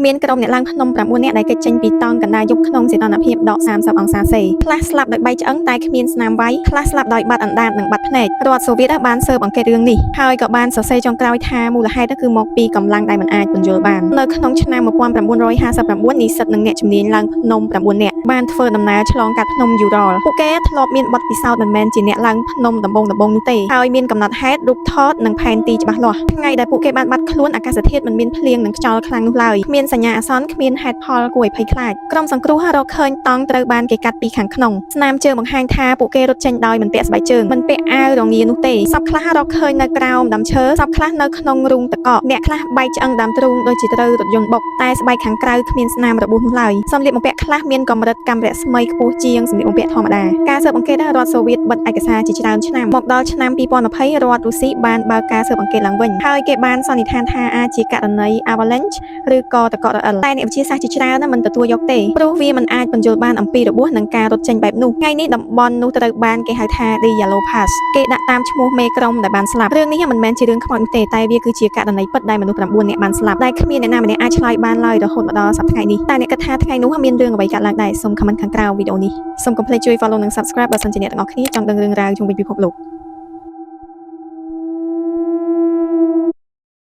មានក្រុមអ្នកឡើងភ្នំ9នាក់ដែលគេចចេញពីតង់កណ្ដាលយប់ក្នុងសីតុណ្ហភាពដក30អង្សាសេខ្លះស្លាប់ដោយបែកឆ្អឹងតែគ្មានស្នាមវាយខ្លះស្លាប់ដោយបាត់អណ្ដាតនិងបាត់ភ្នែករដ្ឋសូវៀតបានស៊ើបអង្កេតរឿងនេះហើយក៏បានសរសេរចុងក្រោយថាមូលហេតុគឺមកពីកម្លាំងដែលមិនអាចពន្យល់បាននៅក្នុងឆ្នាំ1959និស្សិតនិងអ្នកជំនាញឡើងភ្នំ9នាក់បានធ្វើដំណើរឆ្លងកាត់ភ្នំយូរ៉លពួកគេធ្លាប់មានបទពិសោធន៍មិនមែនជាអ្នកឡើងភ្នំដំបូងៗនោះទេហើយមានកំណត់ហេតុរូបថតនិងផែនទីច្បាស់លាស់ថ្ងៃដែលពួកគេបានបាត់ខ្លួនអាកាសធាតុមិនមានភ្លៀងនិងខ្យល់ខ្លាំងនោះឡើយគ្មានសញ្ញាអាសន្នគ្មានហេតុផលគួរឲ្យភ័យខ្លាចក្រុមសង្គ្រោះរកឃើញតង់ត្រូវបានគេកាត់ពីខាងក្នុងស្នាមជើងបង្ហាញថាពួកគេរត់ចេញដោយមិនពាក់ស្បែកជើងមិនពាក់អាវរងានោះទេសពខ្លះរកឃើញនៅក្រោមដើមឈើសពខ្លះនៅក្នុងរូងទឹកកកអ្នកខ្លះបែកឆ្អឹងដើមទ្រូងដូចជាត្រូវរថយន្តបុកតែស្បែកខាងក្រៅគ្មានស្នាមរបួសនោះឡើយសម្លៀកបំពាក់ខ្លះមានកម្រិតកាំរស្មីខ្ពស់ជាងសម្លៀកបំពាក់ធម្មតាការស៊ើបអង្កេតរដ្ឋសូវៀតបិទឯកសារជាច្រើនឆ្នាំមកដល់ឆ្នាំ2020រដ្ឋរុស្ស៊ីបានបើកការស៊ើបអង្កេតឡើងវិញហើយគេបានសន្និដ្ឋានថាអាចជាករណី avalanche ឬក៏តកករអិលតែអ្នកវិទ្យាសាស្ត្រជាច្រើនមិនទទួលយកទេព្រោះវាមិនអាចពន្យល់បានអំពីរបួសនិងការរត់ចេញបែបនោះថ្ងៃនេះតំបន់នោះត្រូវបានគេហៅថា Dyatlov Pass គេដាក់តាមឈ្មោះមេក្រុមដែលបានស្លាប់រឿងនេះមិនមែនជារឿងខ្មោចនោះទេតែវាគឺជាករណីពិតដែលមនុស្ស9នាក់បានស្លាប់ដែលគ្មានអ្នកណាម្នាក់អាចឆ្លើយបានឡើយរហូតមកដល់សប្តាហ៍ថ្ងៃនេះតែអ្នកគិតថាថ្ងៃនោះមានរឿងអ្វីកើតឡើងដែរសូម comment ខាងក្រោមវីដេអូនេះសូមកុំភ្លេចជួយ follow និង subscribe បើសិនជាអ្នកទាំងអស់គ្នាចង់ដឹងរឿងរ៉ាវជុំវិញពិភពលោក។